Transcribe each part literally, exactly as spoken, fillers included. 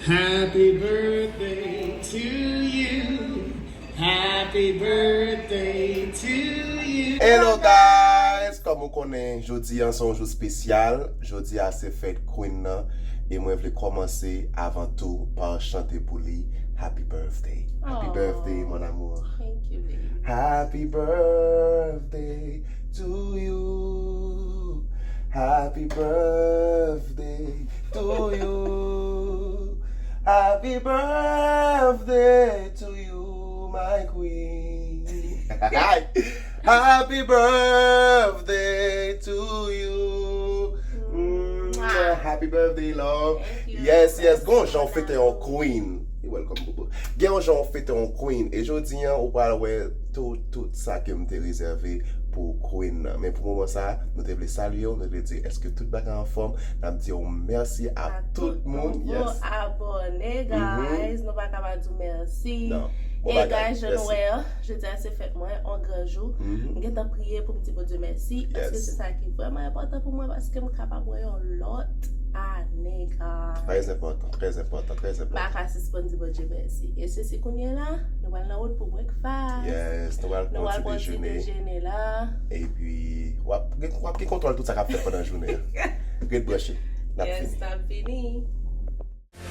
Happy birthday to you. Happy birthday to you. Hello guys, kòm ou konnen, jodi a se yon jou espesyal. Jodi a se fèt Queen nan. E mwen vle kòmanse avan tou pa chante pou li Happy birthday. Happy birthday, mon amour. Thank you, baby. Happy birthday to you. Happy birthday to you. Happy birthday to you, my queen. Happy birthday to you. Mwah. Happy birthday, love. Thank you. Yes, yes. Gon jan w fete yon queen. You're welcome, boo boo. Gen yon jan w fete yon queen. E jodi a, ou pral wè tout, tout sa ke m te rezève pou queen nan. Men pou moman sa, nou te vle salye w, nou te vle di èske tout bagay anfòm. N ap di w mèsi a tout moun. Nouvo abòne, guys. Nou pa ka pa di w mèsi. E guys, jan nou wè a, jodi a se fèt mwen, yon gran jou. M gentan priye pou m di Bondye mèsi, paske se sa ki vrèman enpòtan pou mwen, paske m kapab wè yon lòt ane, guys. Trè enpòtan, trè enpòtan, trè enpòtan. M pa ka sispann di Bondye mèsi. E sesi kounye a la, nou pral nan wout pou breakfast. Yes, nou pral pran ti dejene. Nou pral pran ti dejene la. Epi, w ap gen, w ap gen kontwòl tout sa k ap fèt pandan jounen an. Ret branche. N ap vini. Yes, n ap vini.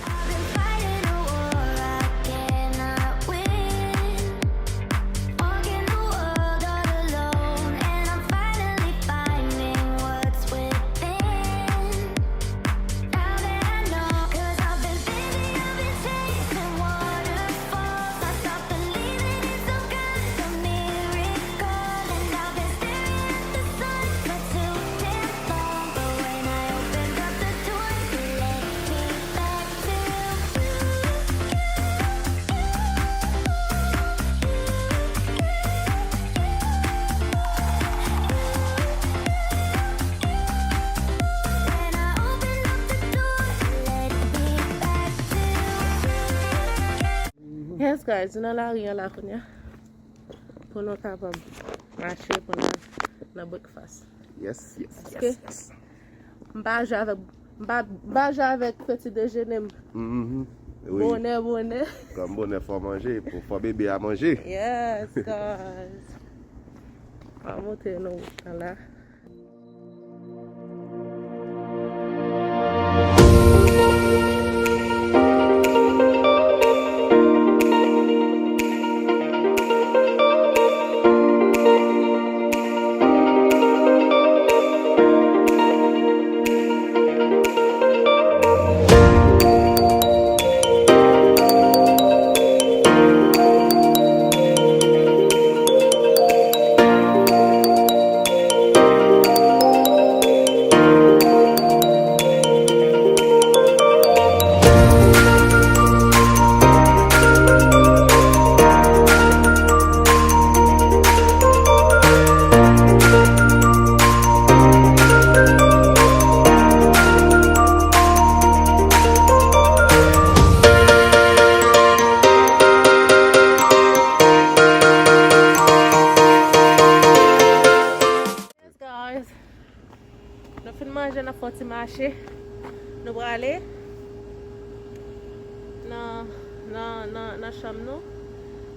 I've been fighting a war I cannot win. Walking the world all alone, and I'm finally finding what's within. Now that I know, 'cause I've been busy, I've been chasing waterfalls. I stopped believing in some kind of miracle, and I've been staring at the sun for too damn long. But when I opened up the door, you led me back to you. Yes, guys, nou nan lari an la kounye a. Pou nou kapab mache pou nou nan breakfast. Yes, yes, yes, yes. M pa jwe avèk, m pa, m pa jwe avèk peti dejene m. Mhm. Wi. Bonè, bonè. Kòm bonè fò manje, pou fò bebe a manje. Yes, guys. Mwen montre nou wout lan la. Yes, guys. Nou fin manje, n ap fè yon ti mache. Nou prale nan, nan, nan, nan chanm nou.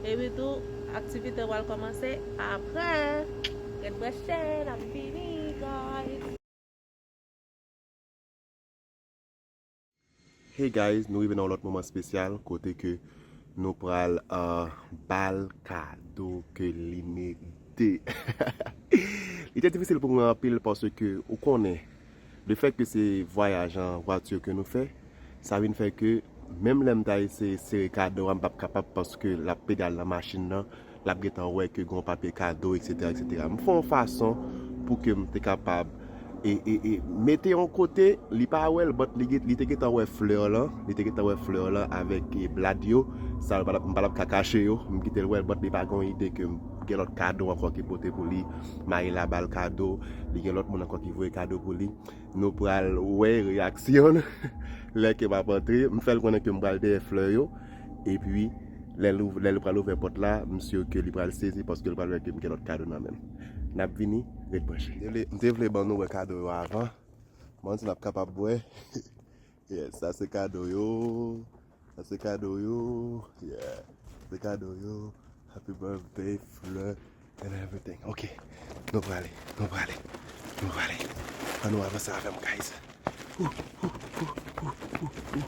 Epi tou, aktivite yo pral kòmanse apre. Ret branche, n ap vini, guys. Hey guys, nou rive nan yon lòt moman espesyal kote ke nou pral, euh, ba l kado ke li merite. Li te difisil pou mwen anpil paske ou konnen, lefèt ke se vwayaj an vwati ke nou fè, sa vin fè ke menm lè m ta eseye sere kado a, m p ap kapab paske l ap pedale nan machin nan, l ap gentan wè ke gen yon papye kado, etsetera, etsetera. M fè yon fason pou ke m te kapab e, e, e mete yon kote, li pa wè l, but li, li te gentan wè flè lan, li te gentan wè flè lan avèk, e, blad yo, sa m pa t ap, m pa t ap ka kache yo, m kite l wè l, but li pa gen yon ide ke m gen lòt kado ankò ki pote pou li, Maïla ba l kado, li gen lòt moun ankò ki voye kado pou li. Nou pral wè reyaksyon l lè ke m ap antre. M fè l konnen ke m pral dèyè flè yo. Epi, lè l ouv-, lè l pral ouvè pòt la, m si ke li pral sezi paske l pral wè ke m gen lòt kado nan men m. N ap vini, ret branche. M te vle, m te vle ban nou wè kado yo avan. Mwen di n ap kapab wè. Yes, sa se kado yo. Sa se kado yo. Yeah. Se kado yo. Happy birthday, flè, and everything. Ok. Nou prale. Nou prale. Nou prale. Ann nou avanse avè m, guys. Ou, ou, ou, ou, ou, ou.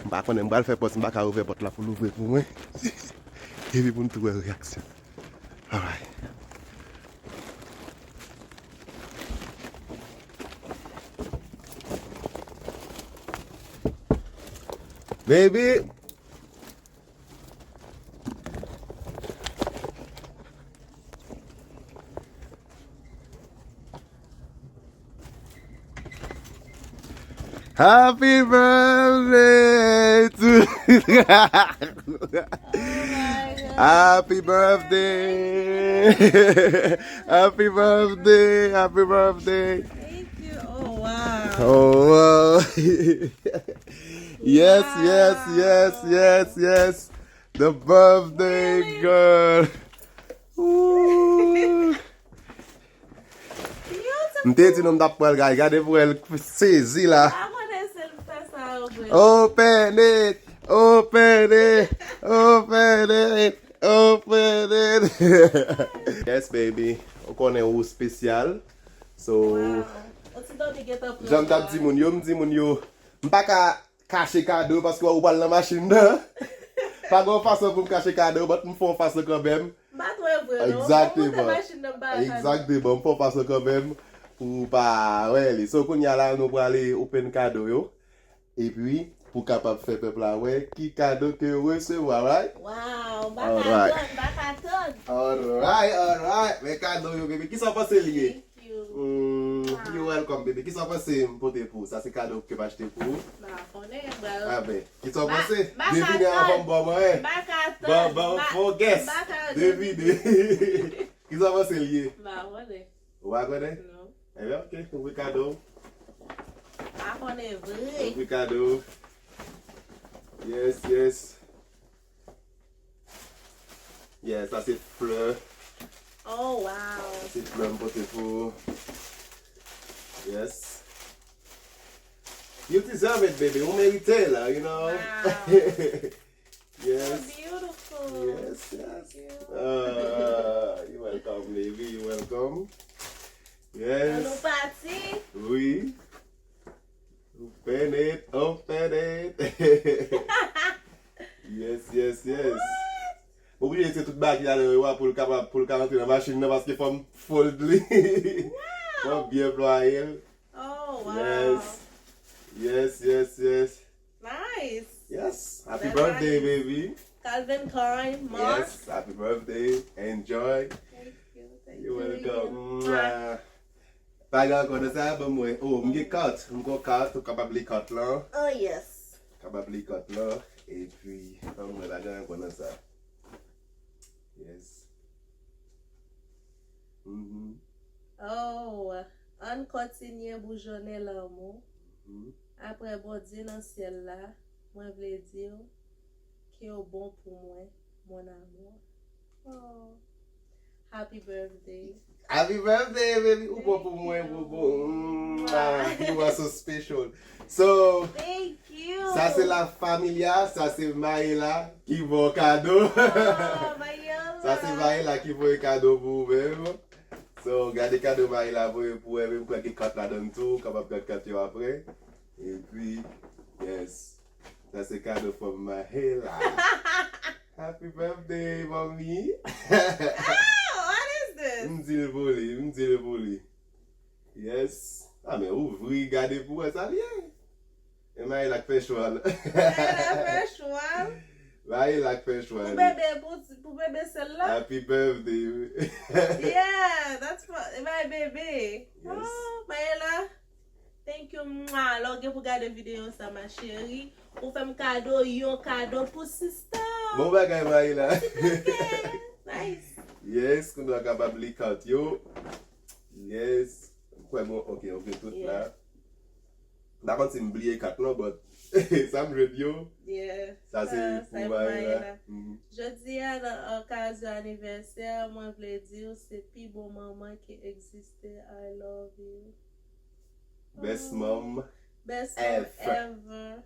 M pa konnen, m pral fè pòz, m pa ka ouvè pòt la pou l ouvri pou mwen. Epi pou n tou wè reyaksyon. Alright. Baby. Happy birthday to Happy birthday. Happy birthday. Happy birthday. Thank you. Oh, wow. Oh, wow. Yes, yes, yes, yes, yes. The birthday girl. Ooh. M te di nou m t ap pran l, guys. Gade pou wè l sezi la. Pa konnen si l fè sa yo vre. Open it! Open it! Open it! Open it! Yes, baby. Ou konnen ou espesyal. So, Wow. Yon ti dòmi gentan pran jan m t ap di moun yo, m di moun yo, m pa ka kache kado paske ou pral nan machin nan. Pa gen yon fason pou m kache kado, but m fè yon fason kanmenm. M pa t wè vre, non. Exactement. Ou monte machin nan, m pa wè kado. Exactement. M fè yon fason kanmenm pou w pa wè li. So, kounye a la, nou prale open kado yo. Epi, pou kapab fè pèp la wè ki kado ke yo resevwa, right? Wow, m pa ka Alright. tann, m pa ka tann. Alright, alright. Men kado yo, baby. Kisa w panse li ye? Thank you. Mm, Wow. you welcome, baby. Kisa w panse m pote pou ou? Sa se kado ke m achte pou ou. M pa konnen, m pral Ah ben, kisa w M pa, panse? m pa ka Devine tann. anvan m ba w manyen. M pa ka Ban, tann. ban, M pa, fè yon guess. m pa ka Devine. Kisa w panse li ye? M pa konnen. Ou pa konnen? Non. Ebyen, ok, ouvri kado. Pa konnen vre. Ouvri kado. Yes, yes. Yes, sa se flè. Oh, wow. Sa se flè m pote pou ou. Yes. You deserve it, baby. Ou merite la, you know. Wow. Yes. So beautiful. Yes, yes. Thank you. Ah, you welcome, baby. You welcome. Yes. Ann nou pati. Wi. Open it, open it. Yes, yes, yes. Ou oblije retire tout bagay ki ladan yo a pou l kapab, pou l ka rantre nan machin nan, paske fò m fold li. Wow. Fò m byen plwaye l. Oh, wow. Yes. Yes, yes, yes. Nice. Yes. Happy Very birthday, nice. baby. Calvin Klein, Marc. Yes, happy birthday. Enjoy. Thank you, thank You're you. welcome. Mwah. Mwah. Pa gen ankò nan sa, ban mwen. Oh, m gen kat. M gon kat, ou kapab li kat lan. Oh, yes. Kapab li kat lan. Epi, ban mwen, pa gen ankò nan sa. Yes. Mhm. Oh, ann kontinye boujonnen lanmou. Mhm. Apre Bondye nan syèl la, mwen vle di w ke w bon pou mwen, mon amour. Oh. Happy birthday. Happy birthday, baby. Ou bon pou mwen, Thank you. bobo. Mwah. You are so special. So, Thank you. sa se la familia, sa se Maëla ki voye kado. Oh, Maëla. Sa se Maëla ki voye kado pou ou menm. So, gade kado Maëla voye pou ou, men m kwè gen kat ladan l tou, ou kapab gad kat yo apre. Epi, yes. Sa se kado from Maëla. Happy birthday, mommy. Ah, what is this? M di l pou li, m di l pou li. Yes. Ah, men ouvri, gade pou wè sa l ye. E Maëla k fè chwa l. Maëla fè chwa l. Maëla k fè chwa Pou l. bebe, pou, pou bebe sèl la? Happy birthday. Yeah, that's for my baby. Yes. Oh, Maëla. Thank you, mwa. Lè w gen pou gade videyo sa, ma chérie, ou fè m kado yon kado pou sista. Bon bagay, Maëla. Nice. Yes, kounye a kapab li kat yo. Yes. M kwè bon, ok, ok, tout la. Yeah. M pa konn si m bliye kat non, but sa m jwenn yo. Yeah. Sa se Sa, sa pou pou Maëla. Maëla. Mhm. Jodi a, nan okazyon anivèsè, mwen vle di w se pi bon manman ki egziste. I love you. Best Oh. mom Best mom ever. ever.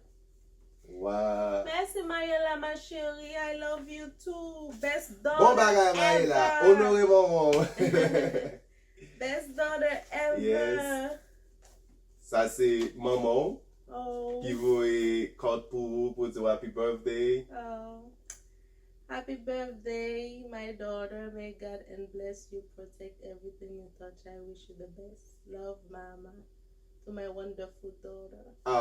Wow. Mèsi, Mayela, ma chérie, I love you too. Best daughter ever. Bon bagay, Mayela. Onore manman w. Best daughter ever. Yes. Sa se manman w ki voye kart pou ou, pou di w happy birthday. Oh. Happy birthday, my daughter. May God and bless you, protect everything you touch. I wish you the best. Love, mama. To my wonderful daughter. Ah.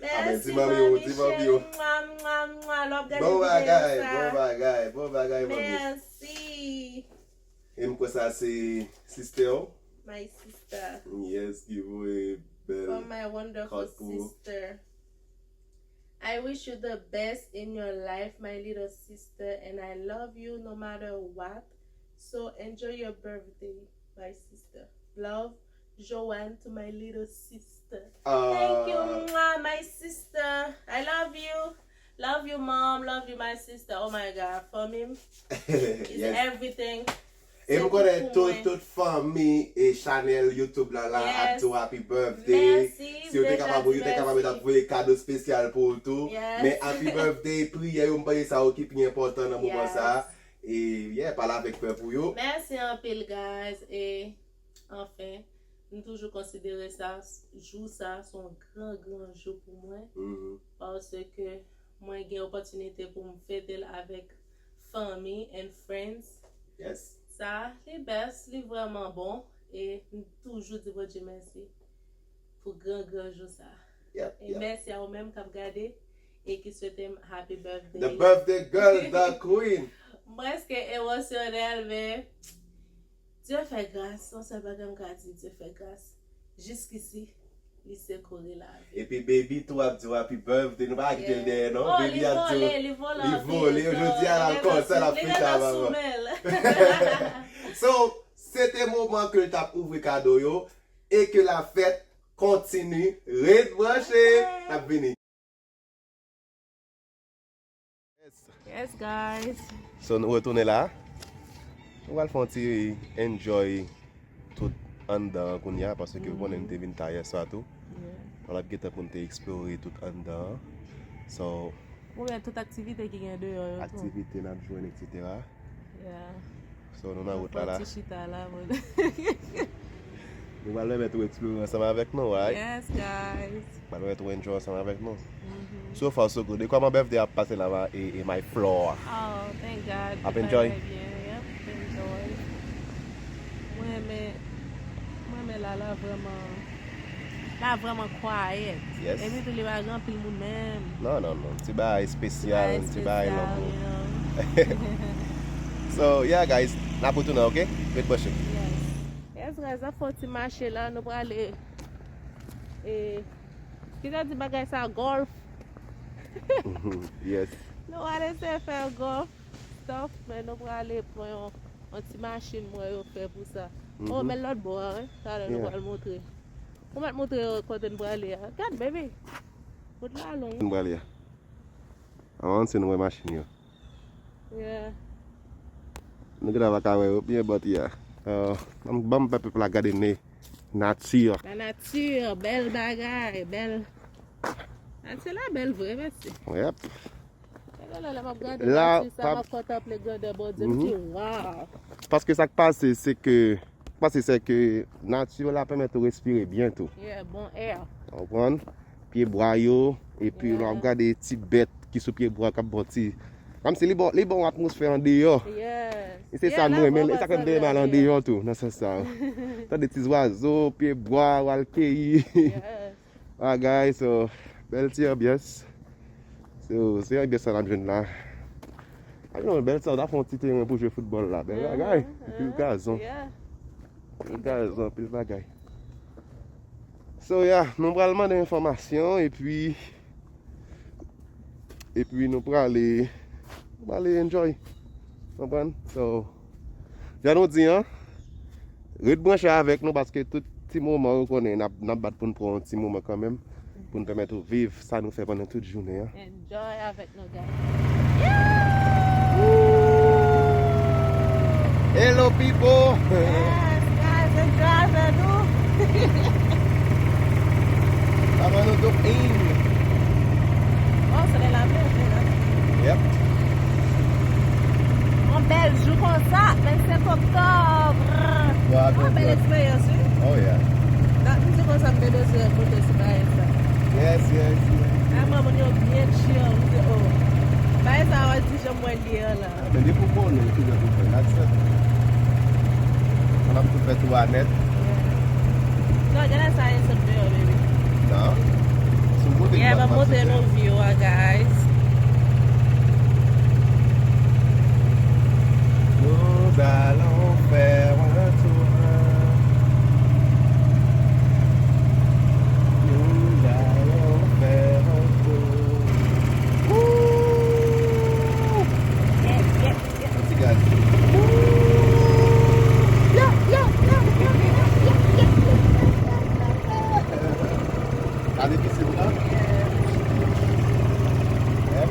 Mèsi, manmi, ti manmi yo. Mwa, mwa, mwa. Lè w ap gade videyo sa. Bon bagay, bon bagay, bon bagay, manmi. Mèsi. E m kwè sa se sister w? My sister. Yes, ki voye bèl kart pou ou. From my wonderful sister. I wish you the best in your life, my little sister, and I love you no matter what. So enjoy your birthday, my sister. Love, Joanne, to my little sister. Ah. Thank you, mwah, my sister. I love you. Love you, mom. Love you, my sister. Oh my God, for me, it's everything. E m konnen tout, tout fanmi e chanèl YouTube la, la ap di w happy birthday. Si yo te kapab, yo te kapab, yo t ap voye kado espesyal pou ou tou. Men happy birthday, priyè yo, m panse sa yo ki pi enpòtan nan moman sa. E, yeah, pale avèk pèp ou yo. Mèsi anpil, guys. E, anfen, m toujou konsidere sa, jou sa, se yon gran, gran jou pou mwen. Paske mwen gen opòtinite pou m fete l avèk fanmi and friends. Yes. Sa, li best, li vrèman bon. E m toujou di Bondye mèsi pou gran, gran jou sa. Yep, yep. E mèsi a ou menm k ap gade e ki swete m happy birthday. The birthday girl, the queen. M prèske emosyonèl, men Dye fè gras, se yon sèl bagay m ka di, Dye fè gras. Jiskisi, li sekore lavi. Epi baby tou ap di w happy birthday, nou pa kite l dèyè non. Baby ap di w, li vole, li vole. Jodi a l al konsè, l ap fete avè mwen. So, se te moman ke l t ap ouvri kado yo e ke la fèt kontini. Ret branche, n ap vini. Yes, guys. So, nou retounen la. Nou pral fè yon ti enjoy tout anndan an kounye a, paske ou konnen nou te vin ta yè swa tou. Yeah. N ap gentan pou n te eksplore tout anndan an. So, ou wè tout aktivite ki gen deyò yo tou. Aktivite n ap jwenn, et cetera. Yeah. So, nou nan wout la, la. Fè yon ti chita la, mwen. Nou pral pèmèt ou eksplore ansanm avèk nou, right? Yes, guys. Pral pèmèt ou enjoy ansanm avèk nou. So far, so good. E kòman birthday ap pase la, e, e my floor? Oh, thank God. Ap enjoy? Li pase byen, yep, enjoy. Mwen renmen, mwen renmen la, la vrèman, la vrèman quiet. Yes. Epi tou, li pa gen anpil moun menm. Non, non, non. Ti bagay espesyal, ti bagay lanmou. So, yeah, guys, n ap retounen, ok? Ret branche. Yes. Yes, guys, n ap fè yon ti mache la, nou prale, e, ki sa di bagay sa, golf? Yes. Nou prale se fè golf stuff, men nou prale pran yon, yon ti machin mwen yo fè pou sa. Oh, men lòt bò a, wi. Talè nou pral montre. Ou mèt montre yo kote n prale a. Gad, baby. Wout la long. N prale a. Avan se nou wè machin yo. Yeah. Nou gentan pa ka wè yo byen, but yeah. Uh, ban m, ban m pèp la gade ne nati. La nati, bèl bagay, bèl. Nati la bèl vre, mèsi. Yep. Gade la, lè m ap gade nati sa, m ap kontanple grandè Bondye, m di, wow. Paske sa k pase, se ke, pase, se ke nati la pèmèt ou respire byen tou. Yeah, bon air. Ou konprann? Pyebwa yo, epi lè w ap gade ti bèt ki sou pyebwa k ap ba w ti, kòmsi li ba w, li ba w atmosfè andeyò. Yes. E se sa m renmen, e sa k fè m te renmen al andeyò tou, nan sans sa. Tande ti zwazo, pyebwa, w al keyi. Yes. Bagay, so, bèl ti anbyans. So, se anbyans sa n ap jwenn la. A non, bèl sa, w ta fè yon ti teren pou jwe foutbòl la. Bèl bagay. Anpil gazon. Anpil gazon, anpil bagay. So, yeah, nou pral mande enfòmasyon, epi, epi nou prale, nou prale enjoy. Konprann? So, jan nou di an, ret branche avèk nou, paske tout ti moman, ou konnen, n ap, n ap bat pou n pran yon ti moman kanmenm, pou n pèmèt ou viv sa nou fè pandan tout jounen an. Enjoy avèk nou, guys. Hello, people! Yes, guys, enjoy avèk nou. Avan nou tou in. Oktòb. Twa a, ah, bèl eksperyans, wi. Oh, yeah. Dat m di konsa m te dwe monte sou bagay sa. Yes, yes, yes. Ay, moun yo byen chill. M di, oh. Bagay sa, w di jan m wè l ye an la. Men depi w konnen, ou toujou ap fè l, aksepte. An ap tou fè tou a nèt. Yeah. Non, genlè sa e sot deyò, baby. Non. Si w monte, yeah, m ap montre nou view a, guys. Nous allons faire un tour. Nous allons faire un tour. Woo! Ti gaz. Sa difisil, non? Yeah.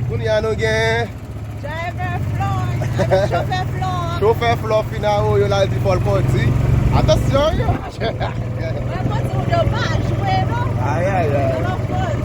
Kounye a nou gen Driver Flo, chofè Flo. Chofè Flo fin a Oyo la, l di fò l kondi. Atansyon, yo. Mwen kondi moun yo pa jwe, non. Ay, ay, ay. Fò l kondi.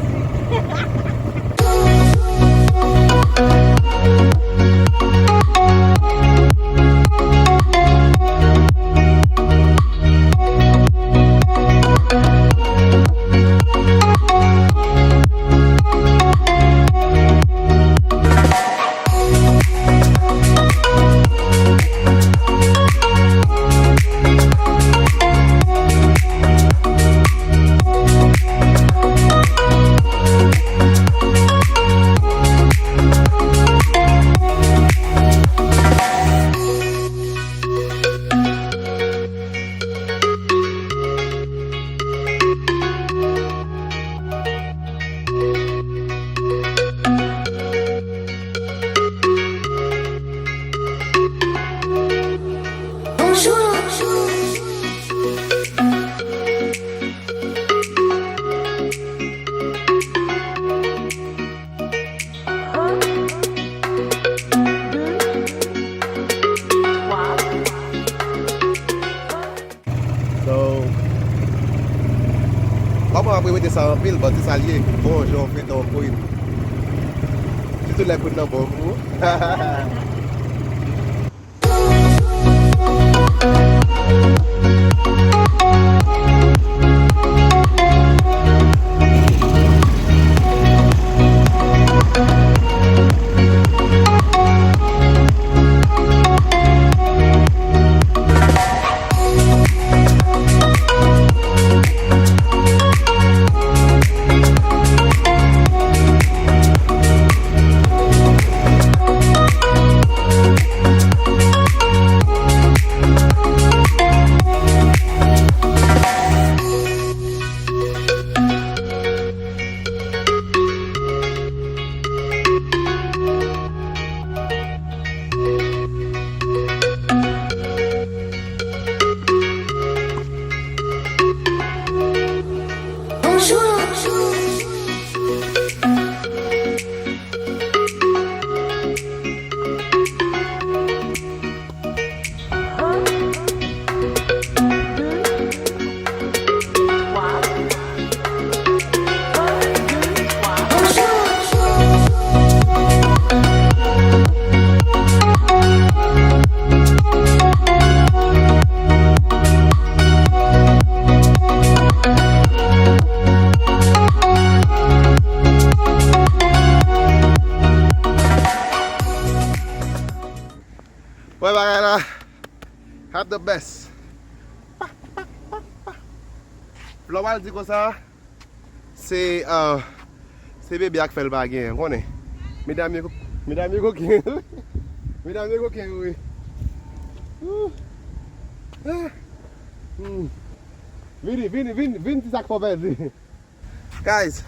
So, pa mwen ap repete sa anpil, but se sa l ye. Bon jan w fete yon queen. Sitou lè queen nan bon pou ou. Wè bagay la. Have the best. Flo pral di konsa, se, uh, se bebe a k fè l pa genyen, konnen. Medam yo, medam yo koken, wi. Medam yo koken, wi. Ouh. Ah. Hmm. Vini, vini, vini, vini, ti sa k fè w pèdi. Guys,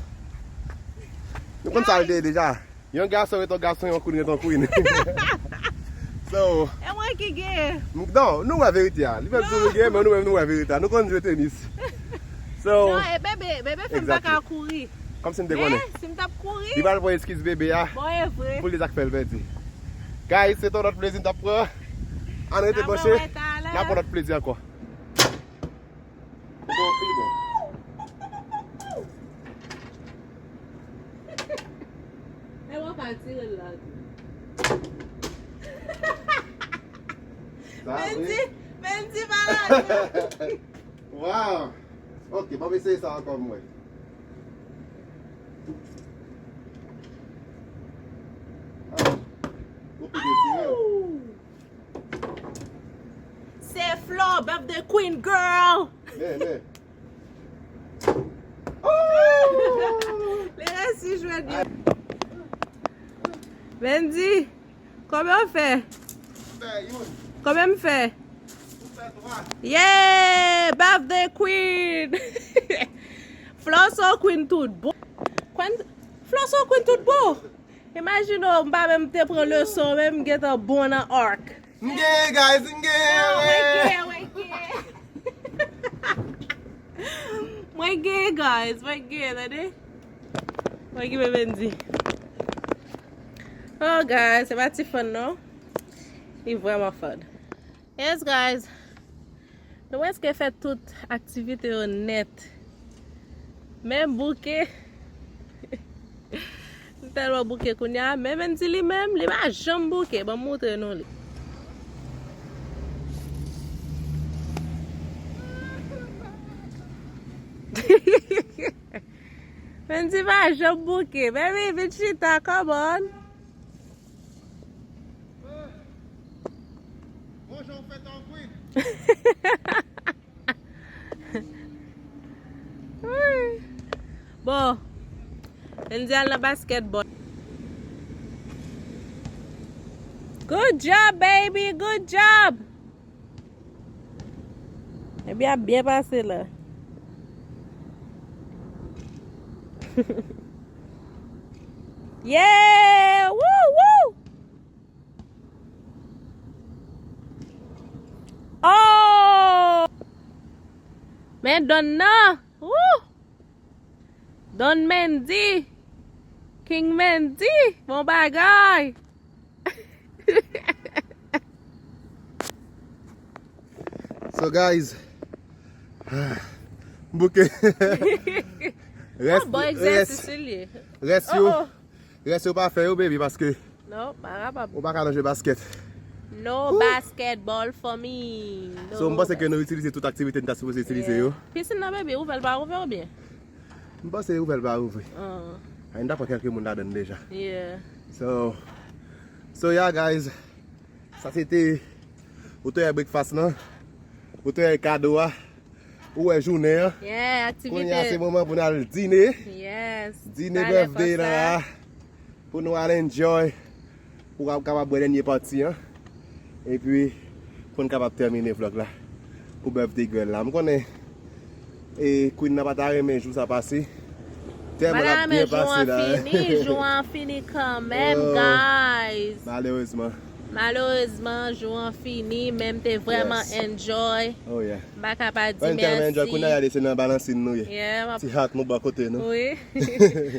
nou konn sa l te ye deja. Yon gason ret yon gason, yon queen ret yon queen. So, e mwen ki genyen. Non, nou wè verite a. Li menm tou li genyen, men nou menm nou wè verite a. Nou konn jwe tenis. So, non, e bebe, bebe fè m pa ka kouri. Kòmsi m te konnen. Men, si m t ap kouri. Li pral pran eskiz bebe a. Bon, e vre. Pou li sa k fè l pèdi. Guys, se t yon lòt plezi n t ap pran. Ann rete branche. N ap pran lòt plezi ankò. Tire l la tou. Sa vre? Mendy, Mendy malad. Wow! Ok, ban m eseye sa ankò m wè. Ah, ou pi desire. Se Flo, birthday queen girl. Men, men. Oh! Li resi jwenn li. Mendy, konbyen w fè? M fè youn. Konbyen m fè? Ou fè twa. Yeah! Birthday queen! Flo se yon queen tout bon. Queen, Flo se yon queen tout bon. Imajine w, m pa menm te pran leson, men m gentan bon nan arc. M genyen, guys, m genyen. Ah, mwen genyen, mwen genyen. Mwen genyen, guys, mwen genyen, tande. Mwen genyen, Mendy. Oh, guys, se pa ti fun, non. Li vrèman fun. Yes, guys. Nou prèske fè tout aktivite yo nèt. Men bouke. M tèlman bouke kounye a. Men Mendy li menm, li pa janm bouke. Ban m montre nou li. Mendy pa janm bouke. Baby, vin chita, come on. Bon, jan w fè tankou. Bon, Mendy al nan basketball. Good job, baby, good job. Epi ap byen pase la. Yeah! Woo, woo! Oh! Men Don nan! Woo! Don Mendy! King Mendy! Bon bagay! So guys, m bouke. Rès, ah, bon egzèsis li ye. Rès yo, oh, oh, rès yo pa fè yo, baby, paske non, pa kapab. Ou pa ka nan jwe basket. No basketball for me. So, m panse ke nou itilize tout aktivite n ta sipoze itilize yo. Yeah. Pisin nan, baby, ouvè l pa ouvè oubyen? M panse ouvè l pa ouvri. Ah. Ay, n ta pran kèlke moun ladan l deja. Yeah. So, so yeah, guys. Sa se te ou te wè breakfast lan. Ou te wè kado a. Ou wè jounen an. Yeah, aktivite. Kounye a se moman pou n al dine. Yes. Dine birthday la. Pou nou al enjoy. Pou w kapab wè dènye pati an. Epi, pou n kapab tèmine vlog la. Pou birthday girl la. M konnen, e, queen nan pa ta renmen jou sa pase. Tèlman l ap byen pase la. Jou an fini, jou an fini kanmenm, guys. Malerezman. Malerezman, jou an fini, men m te vrèman enjoy. Oh, yeah. M pa ka pa di mèsi. Mwen tèlman enjoy, kounye a se nan balansin nou ye. Yeah, ti hat nou bò kote nou. Wi.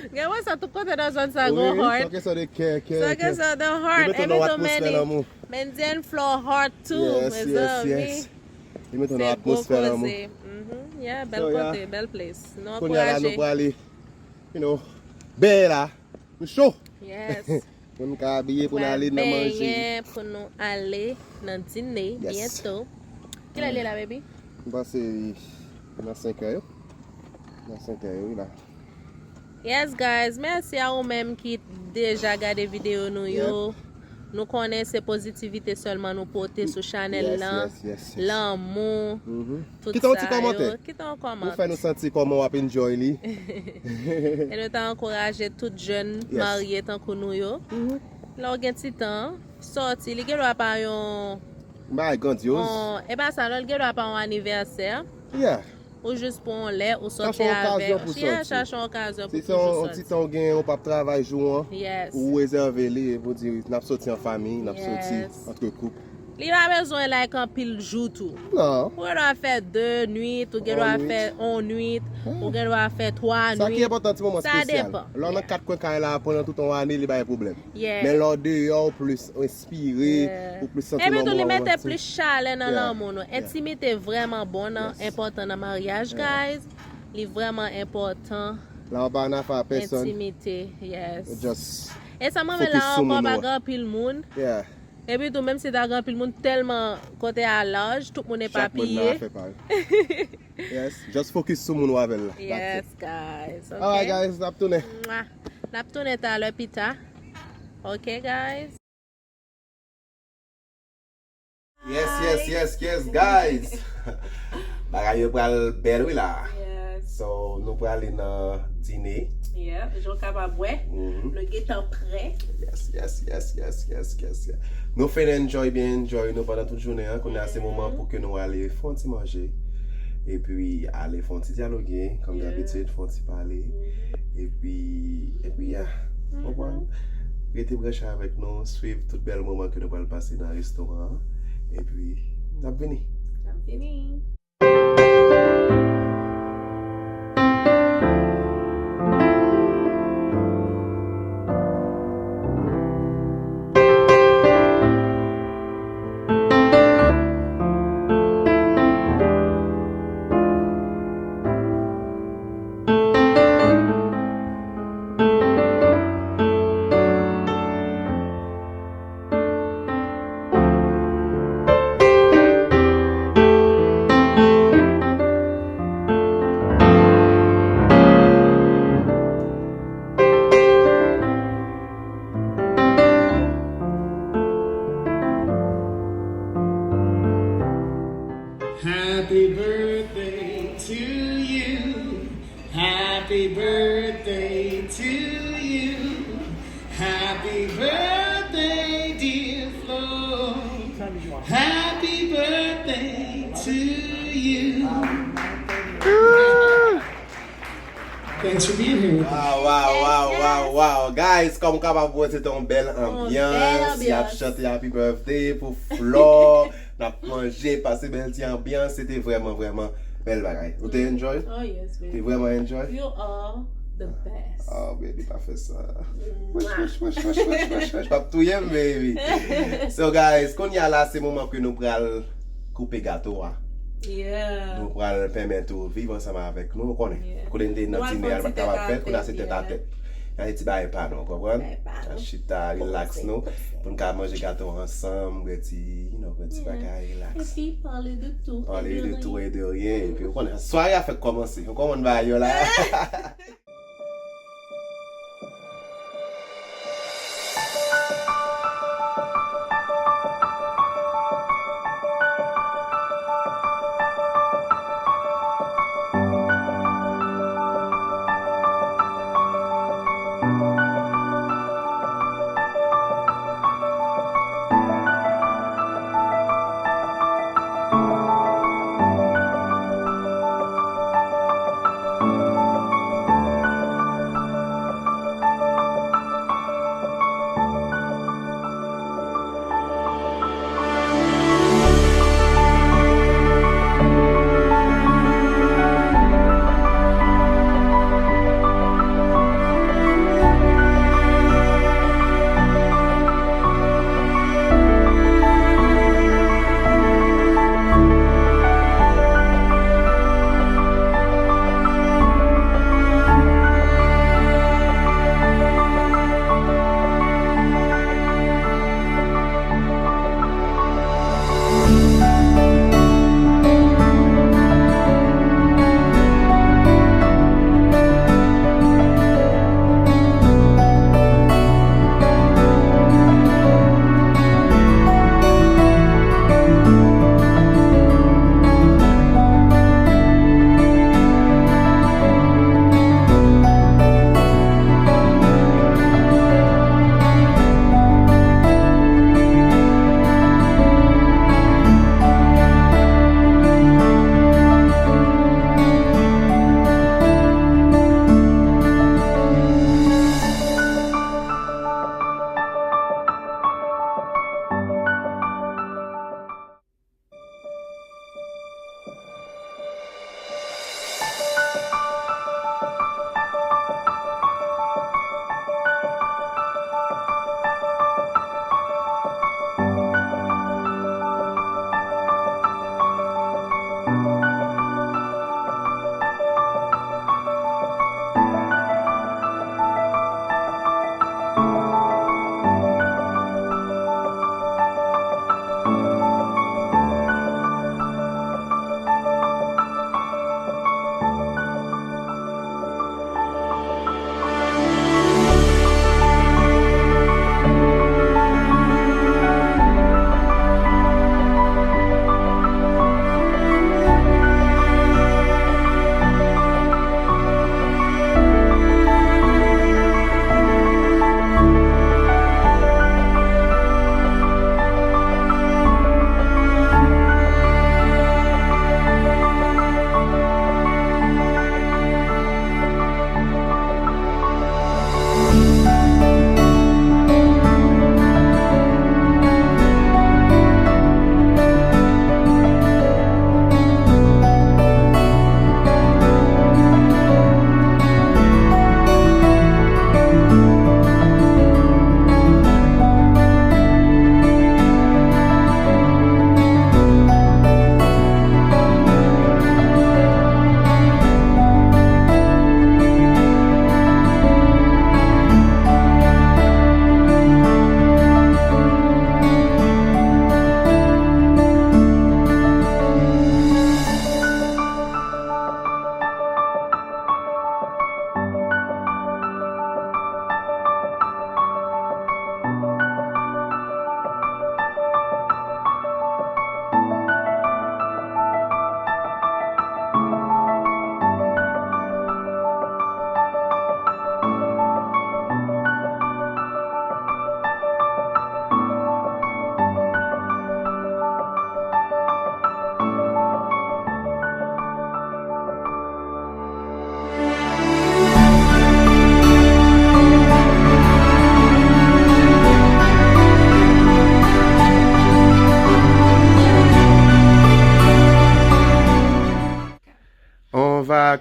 Gen wè sa tout kote nan zòn sa, gon heart. Wi, se kesyon de kè, kè, kè. Se kesyon de heart. Li mete nou atmosfè lanmou. Mendy and Flo heart too, mezanmi. Yes, yes, yes. Li mete nou atmosfè lanmou. Mhm. Yeah, bèl kote, bèl place. Nou ankouraje. Kounye a la, nou prale, you know, bè la. Nou cho. Yes. Pou n ka abiye, pou n ale nan manje. Pral benyen, pou nou ale nan dine byento. Kilè l ye la, baby? M panse nan senk è yo. Nan senk è yo, wi la. Yes, guys, mèsi a ou menm ki deja gade videyo nou yo. Yep. Nou konnen se pozitivite sèlman nou pote sou chanèl lan. Yes, yes, yes, yes. Lanmou, tout sa yo. Kite yon ti kòmantè. Kite yon kòmantè. Ou fè nou santi kòman w ap enjoy li. E nou ta ankouraje tout jèn marye tankou nou yo. Lè w gen ti tan, sòti. Li gen dwa pa yon bagay grandyoz. E pa sa, non, li gen dwa pa yon anivèsè. Yeah. Ou jis pran yon lè, ou sòti avèk. Chache yon okazyon pou sòti. Yeah, chache yon okazyon pou toujou sòti. Si se yon ti tan ou gen, ou p ap travay jou an, ou rezève li, e pou di, n ap sòti an fanmi, n ap sòti antre koup. Li pa bezwen, like, anpil jou tou. Non. Ou gen dwa fè de nwit, ou gen dwa fè yon nwit, ou gen dwa fè twa nwit. Sa ki enpòtan, ti moman espesyal. Sa depann. Lè w nan kat kwen kay la, pandan tout yon ane, li bay pwoblèm. Yeah. Men lè w deyò, ou plis enspire, ou plis santi lanmou an. Epi tou, li mete plis chalè nan lanmou nou. Entimite vrèman bon nan, enpòtan nan maryaj, guys. Li vrèman enpòtan. La w pa nan afè a pèsonn. Entimite, yes. Just E sa mwen la ankò, pa gen anpil moun. Yeah. Epi tou, menm si ta gen anpil moun, tèlman kote a laj, tout moun epapiye. Chak moun nan afè pa yo. Yes, just focus sou moun w avè l la. That's it. Yes, guys. Alright, guys, n ap tounen. Mwah. N ap tounen talè pita. Ok, guys. Yes, yes, yes, yes, guys. Bagay yo pral bèl, wi, la. Yes. So, nou prale nan dine. Yeah, jan w kapab wè, nou gentan prè. Yes, yes, yes, yes, yes, yes, yes. Nou fin enjoy, byen enjoy nou pandan tout jounen an. Kounye a se moman pou ke nou ale fè yon ti manje. Epi ale fè yon ti dyaloge, kòm dabitid, fè yon ti pale. Epi, epi, yeah, konprann. Rete branche avèk nou, swiv tout bèl moman ke nou pral pase nan restoran an. Epi, n ap vini. N ap vini. Happy birthday to you. Happy birthday to you. Happy birthday, dear Flo. Happy birthday to you. Thanks for being here with us. Wow, wow, wow, wow, wow. Guys, kòm w kapab wè, se te yon bèl anbyans. Y ap chante Happy Birthday pou Flò. N ap manje, pase bèl ti anbyans. Se te vrèman, vrèman bèl bagay. Ou te enjoy? Oh, yes, baby. Te vrèman enjoy? You are the best. Oh, baby, pa fè sa. Mwah. Wesh, wesh, wesh. W ap touye m, baby. So, guys, kounye a la, se moman ke nou pral koupe gato a. Yeah. Nou pral pèmèt ou viv ansanm avèk nou, ou konnen. Yeah. Kote n te nan dine a, l pa t kapab fèt, kounye a se tèt a tèt. N a se ti bagay pa nou, w konprann? Bagay pa nou. N a chita, relax nou, pou n ka manje gato ansanm, bwè ti, you know, bwè ti bagay, relax. Epi pale de tout e de rien. Pale de tout e de rien, epi ou konnen, sware a fèk kòmanse. Ou konprann bagay yo la?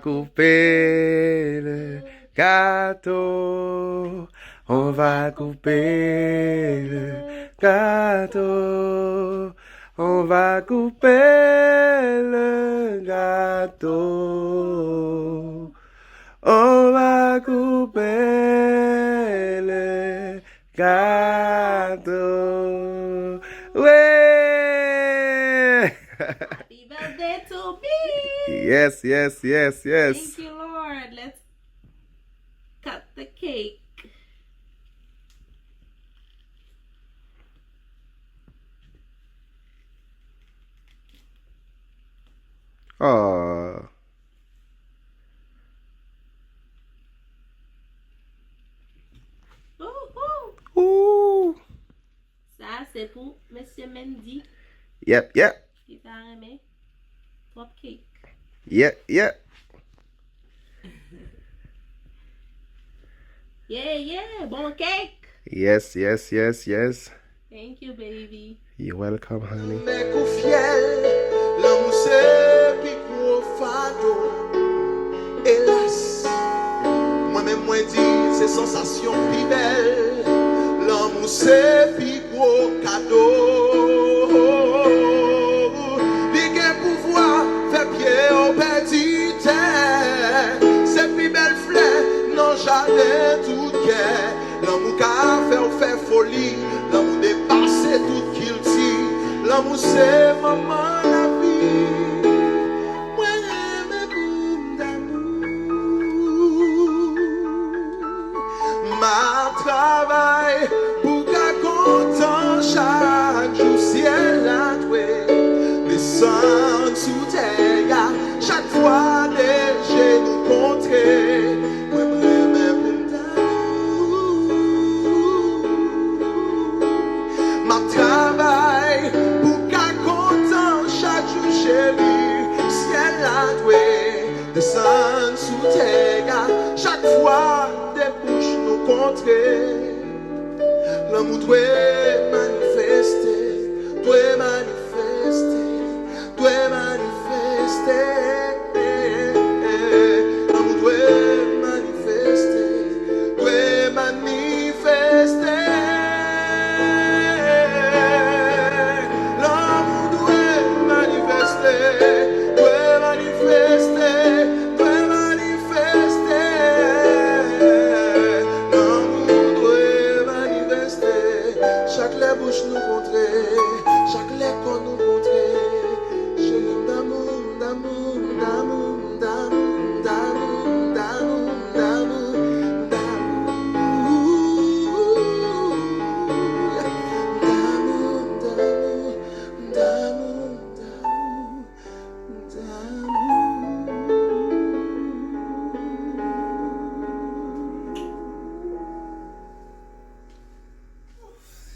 Couper le gâteau, on va couper le gâteau, on va couper le gâteau, on va couper le gâteau. Ouais! Happy birthday to me! Yes, yes, yes, yes. Thank you, Lord. Let's cut the cake. Oh. Ooh. Sa se pou mesye Mendy. Yep, yep. Ki ta renmen twòp cake. Yep, yep. Yeah, yeah, bon cake. Yes, yes, yes, yes. Thank you, baby. You're welcome, honey. Mèk ou fyèl, lanmou se pi gwo fado. Elas, mwen menm mwen di se sansasyon pi bèl. Lanmou se pi gwo kado. Li gen pouvwa fè pye w pèdi tè. Se pi bèl flè nan jaden tout kè. Lanmou ka fè w fè foli. Lanmou depase tout kilti. Lanmou se manman lavi. Mwen renmen pou m damou. M ap travay pou ka kontan chak jou. Syèl la dwe desann sou tè a chak fwa de je nou kontre. Mwen m renmen pou m damou. M ap travay pou ka kontan chak jou, cheri. Syèl la dwe desann sou tè a chak fwa de bouch nou kontre. Lanmou dwe manifeste, dwe manifeste, dwe manifeste. Lanmou dwe manifeste, dwe manifeste. Lanmou dwe manifeste, dwe manifeste, dwe manifeste. Lanmou dwe manifeste. Chak lè bouch nou kontre, chak lè kò nou kontre. Cheri m damou, m damou, m damou, m damou, m damou, m damou, m damou, m damou.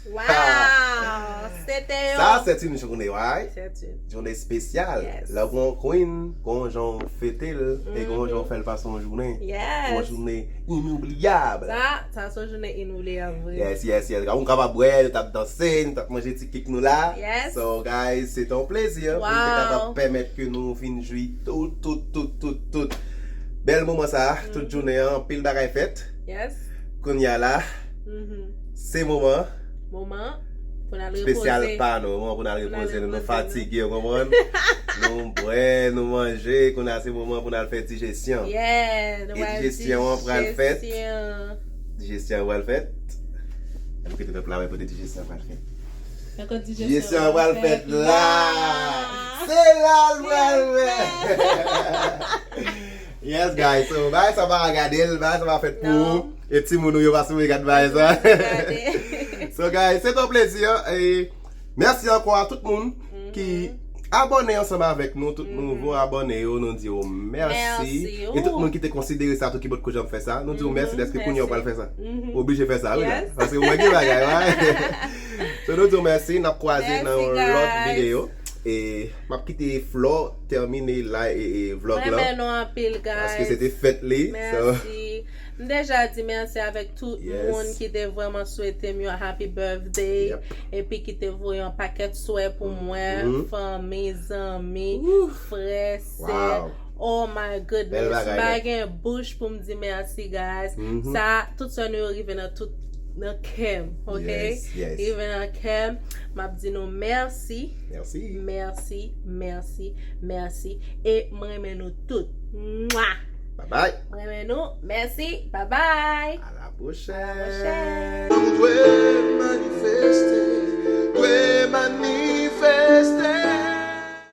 Wow! Se te yon... Sa se yon jounen, right? Se yon jounen espesyal. Yes. Lè w gen yon queen, gen yon jan w fete l, e gen yon jan w fè l pase yon jounen. Yes. Yon jounen inoubliyab. Sa, sa se yon jounen inoubliyab, vre. Yes, yes, yes. Ou kapab wè, nou t ap danse, nou t ap manje ti kek nou la. Yes. So, guys, se te yon plezi pou nou te kapab pèmèt ke nou vin jwi tout, tout, tout, tout, tout bèl moman sa, tout jounen an, anpil bagay fèt. Yes. Kounye a la, se moman espesyal pa nou, moman pou n al repoze nou. Nou fatige, w konprann? Nou bwè, nou manje, kounye a se moman pou n al fè dijesyon. Yeah, nou pral dijesyon an pral fèt. Dijesyon an pral fèt. Ann kite pèp la wè kote dijesyon an pral fèt. Dijesyon an pral fèt la. Se la l pral fèt. Yes, guys. So, bagay sa pa gade l, bagay sa pa fèt pou ou. E timoun ou yo pa sou gad bagay sa. So, guys, se ton plezi. E mèsi ankò a tout moun ki abòne ansanm avèk nou, tout nouvo abòne yo, nou di yo mèsi. E tout moun ki te konsidere sa tou ki potko janm fè sa, nou di yo mèsi dèske kounye a w pral fè sa. Ou oblije fè sa, wi la. Paske mwen gen bagay, wi. So, nou di yo mèsi, n ap kwaze nan yon lòt videyo. E m ap kite Flò tèmine la e, e vlòg la. Mwen renmen nou anpil, guys. Paske se te fèt li. Mèsi. M deja di mèsi avèk tout moun ki te vrèman swete m yon happy birthday. Epi ki te voye yon pakèt swè pou mwen, fanmi, zanmi, frè, sè. Oh my goodness. Bèl bagay, M pa nèt. Gen bouch pou m di mèsi, guys. Mhm. Sa, tout sa nou yo rive nan tout nan kè m, ok? Yes, yes. Rive nan kè m. M ap di nou mèsi. Mèsi. Mèsi, mèsi, mèsi. E m renmen nou tout. Mwa! Bye bye. M renmen nou. Mèsi. Bye bye. À la prochaine. À la prochaine. Nou dwe manifeste, dwe manifeste.